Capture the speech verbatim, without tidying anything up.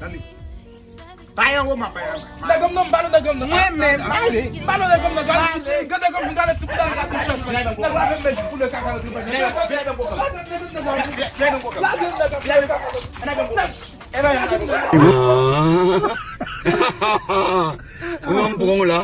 Tande. Bay anwo, m ap bay anwo. Nèg m nan, m ba nou nèg m nan. Mwen menm, ale. M ba nou nèg m nan, gade, gade nèg m, gade ti kout la, gade ti chòch. Nèg la fè m mèt pou le kaka nan tribwa. Lage nèg m nan, lage nèg m nan. Ou menm pran w la.